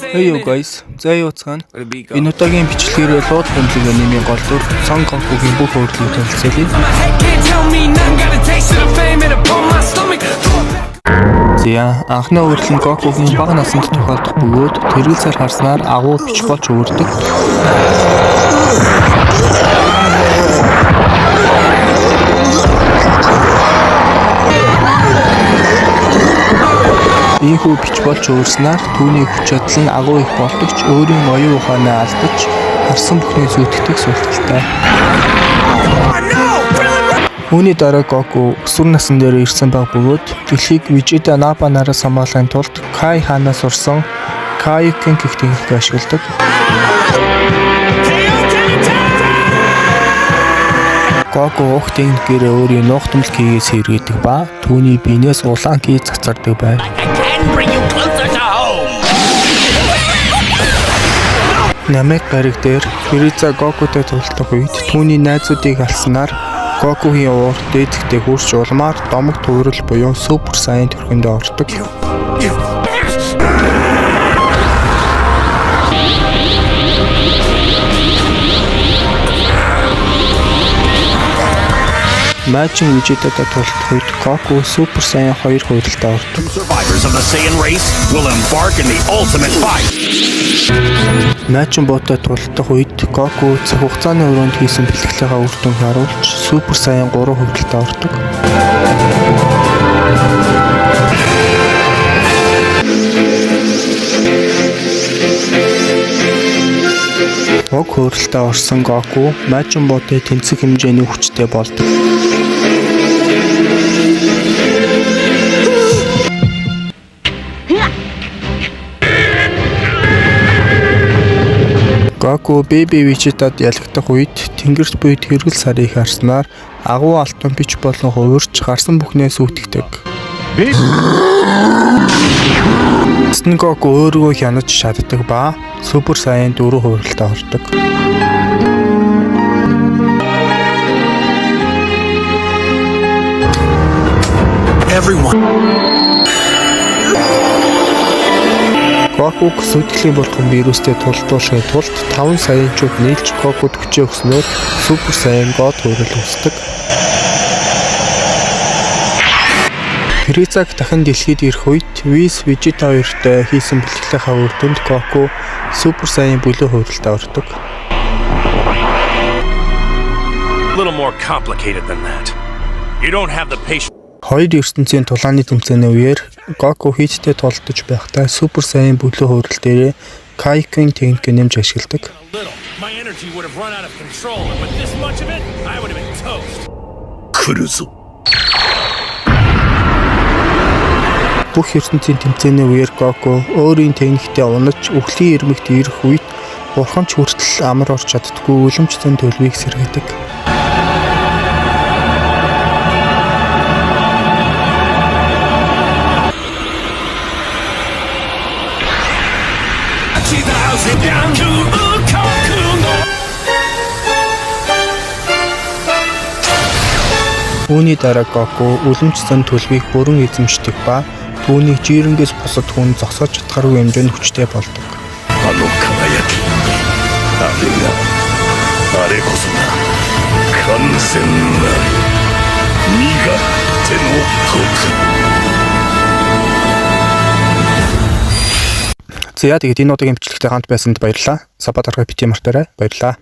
Hey yo guys, за юу цаана. Энэ удаагийн бичлэгээр Лууд бөмбөлөг анимын гол дүр Сон Гокугийн бүх өөрлөлийг танилцуулъя. За, анхны өөрлөл нь Гокугийн бага наснд тохиолдох бөгөөд тэргэл сар харснаар агуу бич болж өөрдөг. Ийхүү бич болж өөрснээр түүний хүч чадал нь агуу их болдог ч өөрийн оюун ухаанаа алдаж харсан бүхнийг сүйтгэдэг султалтай. Үүний дараа Гоку өсвөр насн дээр ирсэн баг бөгөөд дэлхийг Вижита Напа нараас хамгаалахын тулд Кай хаанаас сурсан Кайокен гэх техникийг ашигладаг. Гоку уг техникээрээ өөрийн нуугдмал кигээс сэргээдэг ба түүний биенээс улаан ки цацардаг байв. Намек гариг дээр Фриза Гокутай тулдах үед түүний найзуудыг алснаар Гокугийн уур дээдэгтээ хүрч улмаар домог туврал буюу Супер Саян төрхөндөө ордог. Мажин Вижитатай тулдах үед Гоку Супер Саян 2 хувиралтаа ордог. Survivors of the Saiyan race will embark in the ultimate fight. Мажин Бутай тулдах үед Гоку цаг хугацааны өрөөнд хийсэн бэлтгэлийнхаа үр дүнг харуулж Супер Саян 3 хувиралтаа ордог. Уг хувиралтаа орсон Гоку Мажин Бутай тэнцэх хэмжээний хүчтэй болдог. Гоку Бэби Вижитад ялагдах үед тэнгэрт буй тэргэл сарыг харснаар агуу алтан бич болон хувирч гарсан бүхнээ сүйтгэдэг. Эцэст нь Гоку өөрийгөө хянаж чаддаг ба Супер Саян 4 хувиралтаа ордог. Everyone. Гокуг сүйтгэлийн бурхан вирустэй тулдуулахын тулд 5 саянчууд нийлж Гокуд хүчээ өгснөөр Супер Саян God хувирал үүсдэг. Фризаг дахин дэлхийд ирэх үед Вис Вижита хоёртой хийсэн бэлтгэлийнхаа үр дүнд Гоку Супер Саян бүлэг хувиралтаа ордог. A little more complicated than that. You don't have the patience. Хоёр ертөнцийн тулааны тэмцээний үеэр Гоку хийдтэй тулдаж байхдаа Супер Саян бүлэг хувирал дээрээ Кайокен техникийг нэмж ашигладаг. Little. My energy would have run out of control, and with this much of it, I would have been toast. Бүх ертөнцийн тэмцээний үеэр Гоку өөрийн техниктэй унаж үхлийн ирмэгт ирэх үед бурхан ч хүртэл амар орч чаддаггүй үлэмж зэн төлөвийг сэргээдэг. Үүний дараа Гоку үлэмж зэн төлөвийг бүрэн эзэмшдэг ба түүнийг жирэнгээс бусад хүн зогсоож чадхааргүй хэмжээнд хүчтэй болдог. あの輝き。あれが、あれこそが、完全なる、身勝手の極。 За тэгээд энэ удаагийн бичлэгтэй хамт байсанд баярлалаа. Саба дарга бити мартаарай. Баярлалаа.